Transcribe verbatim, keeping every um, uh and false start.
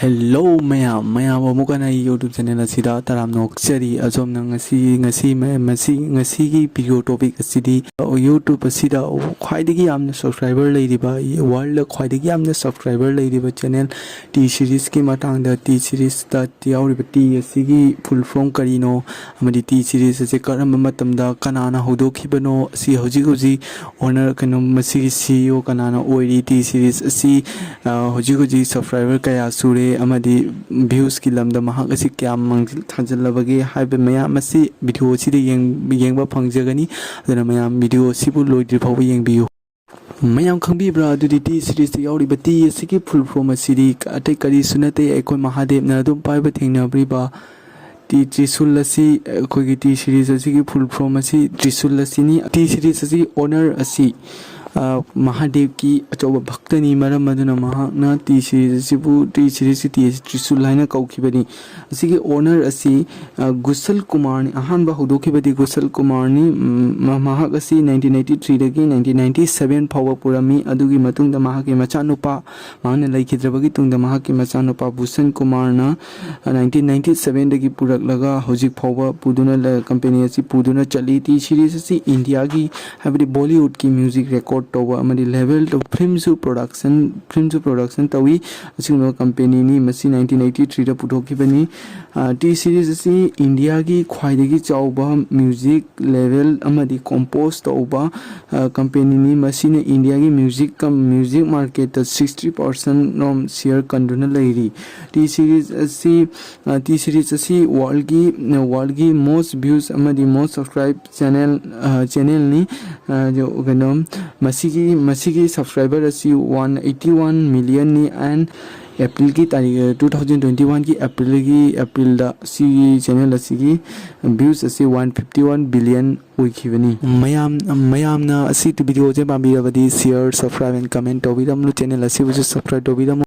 Hello ꯃꯌꯥꯝ, ꯃꯌꯥꯝ ꯑꯃꯨꯛ ꯍꯟꯅ ꯑꯩ YouTube channel ꯑꯁꯤꯗ ꯇꯔꯥꯝꯅ ꯑꯣꯛꯆꯔꯤ꯫ ꯑꯁꯣꯝꯅ ꯉꯁꯤ, ꯉꯁꯤ, ꯃ-, ꯃꯁꯤ, ꯉꯁꯤꯒꯤ video topic ꯑꯁꯤꯗꯤ, ꯑ, YouTube ꯑꯁꯤꯗ ꯈ꯭ꯋꯥꯏꯗꯒꯤ ꯌꯥꯝꯅ subscriber ꯂꯩꯔꯤꯕ, world ꯈ꯭ꯋꯥꯏꯗꯒꯤ ꯌꯥꯝꯅ subscriber ꯂꯩꯔꯤꯕ channel T Series ꯀꯤ ꯃꯇꯥꯡꯗ, T Series ꯇ ꯌꯥꯎꯔꯤꯕ T ꯑꯁꯤꯒꯤ full form ꯀꯔꯤꯅꯣ, ꯑꯃꯗꯤ T Series ꯑꯁꯤ ꯀꯔꯝꯕ ꯃꯇꯝꯗ ꯀꯅꯥꯅ ꯍꯧꯗꯣꯛꯈꯤꯕꯅꯣ, ꯑꯁꯤ ꯍꯧꯖꯤꯛ ꯍꯧꯖꯤꯛ owner, ꯀꯩꯅꯣ, ꯃꯁꯤꯒꯤ C E O ꯀꯅꯥꯅ ꯑꯣꯏꯔꯤ, T Series ꯑꯁꯤ, ꯑ, ꯍꯧꯖꯤꯛ ꯍꯧꯖꯤꯛ subscriber ꯀꯌꯥ ꯁꯨꯔꯦ, ꯑꯃꯗꯤ views ꯀꯤ ꯂꯝꯗ ꯃꯍꯥꯛ ꯑꯁꯤ ꯀꯌꯥꯝ ꯃꯥꯡꯖꯤꯜ ꯊꯥꯖꯤꯜꯂꯕꯒꯦ ꯍꯥꯏꯕ ꯃꯌꯥꯝ ꯑꯁꯤ video ꯑꯁꯤꯗ ꯌꯦꯡ-, ꯌꯦꯡꯕ ꯐꯪꯖꯒꯅꯤ꯫ ꯑꯗꯨꯅ ꯃꯌꯥꯝ video ꯑꯁꯤꯕꯨ ꯂꯣꯏꯗ꯭ꯔꯤ ꯐꯥꯎꯕ ꯌꯦꯡꯕꯤꯌꯨ꯫ ꯃꯌꯥꯝ ꯈꯪꯕꯤꯕ꯭ꯔꯥ? ꯑꯗꯨꯗꯤ T Series ꯇ ꯌꯥꯎꯔꯤꯕ T ꯑꯁꯤꯒꯤ full form ꯑꯁꯤꯗꯤ ꯑꯇꯩ ꯀꯔꯤꯁꯨ ꯅꯠꯇꯦ, ꯑꯩꯈꯣꯏ ꯃꯍꯥꯗꯦꯕꯅ ꯑꯗꯨꯝ ꯄꯥꯏꯕ ꯊꯦꯡꯅꯕꯤꯕ ꯇꯤ ꯇ꯭ꯔꯤꯁꯨꯜ ꯑꯁꯤ, ꯑꯩꯈꯣꯏꯒꯤ T Series ꯑꯁꯤꯒꯤ full form ꯑꯁꯤ ꯇ꯭ꯔꯤꯁꯨꯜ ꯑꯁꯤꯅꯤ꯫ T Series ꯑꯁꯤ owner ꯑꯁꯤ, ꯑ, ꯃꯍꯥꯗꯦꯕꯀꯤ ꯑꯆꯧꯕ ꯚꯛꯇꯅꯤ꯫ ꯃꯔꯝ ꯑꯗꯨꯅ ꯃꯍꯥꯛꯅ T Series ꯑꯁꯤꯕꯨ, T Series ꯀꯤ T ꯑꯁꯤ ꯇ꯭ꯔꯤꯁꯨꯜ ꯍꯥꯏꯅ ꯀꯧꯈꯤꯕꯅꯤ꯫ ꯑꯁꯤꯒꯤ owner ꯑꯁꯤ, ꯑ, ꯒꯨꯁꯜ ꯀꯨꯃꯥꯔꯅꯤ꯫ ꯑꯍꯥꯟꯕ ꯍꯧꯗꯣꯛꯈꯤꯕꯗꯤ ꯒꯨꯁꯜ ꯀꯨꯃꯥꯔꯅꯤ꯫ ꯎꯝ, ꯃ-, ꯃꯍꯥꯛ ꯑꯁꯤ nineteen eighty three ꯗꯒꯤ nineteen ninety seven ꯐꯥꯎꯕ ꯄꯨꯔꯝꯃꯤ꯫ ꯑꯗꯨꯒꯤ ꯃꯇꯨꯡꯗ ꯃꯍꯥꯛꯀꯤ ꯃꯆꯥꯅꯨꯄꯥ, ꯃꯍꯥꯛꯅ ꯂꯩꯈꯤꯗ꯭ꯔꯕꯒꯤ ꯇꯨꯡꯗ ꯃꯍꯥꯛꯀꯤ ꯃꯆꯥꯅꯨꯄꯥ ꯚꯨꯁꯟ ꯀꯨꯃꯥꯔꯅ nineteen ninety seven ꯗꯒꯤ ꯄꯨꯔꯛꯂꯒ ꯍꯧꯖꯤꯛ ꯐꯥꯎꯕ ꯄꯨꯗꯨꯅ ꯂ-, company ꯑꯁꯤ ꯄꯨꯗꯨꯅ ꯆꯠꯂꯤ꯫ T Series ꯑꯁꯤ ꯏꯟꯗꯤꯌꯥꯒꯤ, ꯍꯥꯏꯕꯗꯤ Bollywood ꯀꯤ music record ꯇꯧꯕ ꯑꯃꯗꯤ level ꯇꯧ-, film ꯁꯨ production, film ꯁꯨ production ꯇꯧꯏ꯫ ꯑꯁꯤꯒꯨꯝꯂꯕ company ꯅꯤ꯫ ꯃꯁꯤ nineteen eighty three ꯗ ꯄꯨꯊꯣꯛꯈꯤꯕꯅꯤ꯫ ꯑ, T Series ꯑꯁꯤ ꯏꯟꯗꯤꯌꯥꯒꯤ ꯈ꯭ꯋꯥꯏꯗꯒꯤ ꯆꯥꯎꯕ music level ꯑꯃꯗꯤ compose ꯇꯧꯕ, ꯑ, company ꯅꯤ꯫ ꯃꯁꯤꯅ ꯏꯟꯗꯤꯌꯥꯒꯤ music ꯀꯝ-, music market ꯇ sixty percent ꯔꯣꯝ share ꯀꯟꯗꯨꯅ ꯂꯩꯔꯤ꯫ T Series ꯑꯁꯤ, ꯑ, T Series ꯑꯁꯤ world ꯀꯤ, world ꯀꯤ most views ꯑꯃꯗꯤ most subscribe channel, ꯑ, channel ꯅꯤ꯫ ꯑ, ꯖꯣ-, ꯀꯩꯅꯣ, ꯃꯁꯤꯒꯤ, ꯃꯁꯤꯒꯤ subscriber ꯑꯁꯤ one eighty one million ꯅꯤ, and April ꯒꯤ ꯇꯥꯔꯤꯛ, two thousand twenty one ꯒꯤ April ꯒꯤ, April ꯗ ꯁꯤꯒꯤ channel ꯑꯁꯤꯒꯤ views ꯑꯁꯤ one fifty one billion ꯑꯣꯏꯈꯤꯕꯅꯤ꯫ ꯃꯌꯥꯝ, ꯃꯌꯥꯝꯅ ꯑꯁꯤ video say ꯄꯥꯝꯕꯤꯔꯕꯗꯤ share, subscribe and comment ꯇꯧꯕꯤꯔꯝꯂꯨ, channel ꯑꯁꯤꯕꯨꯁꯨ subscribe ꯇꯧꯕꯤꯔꯝꯃꯨ꯫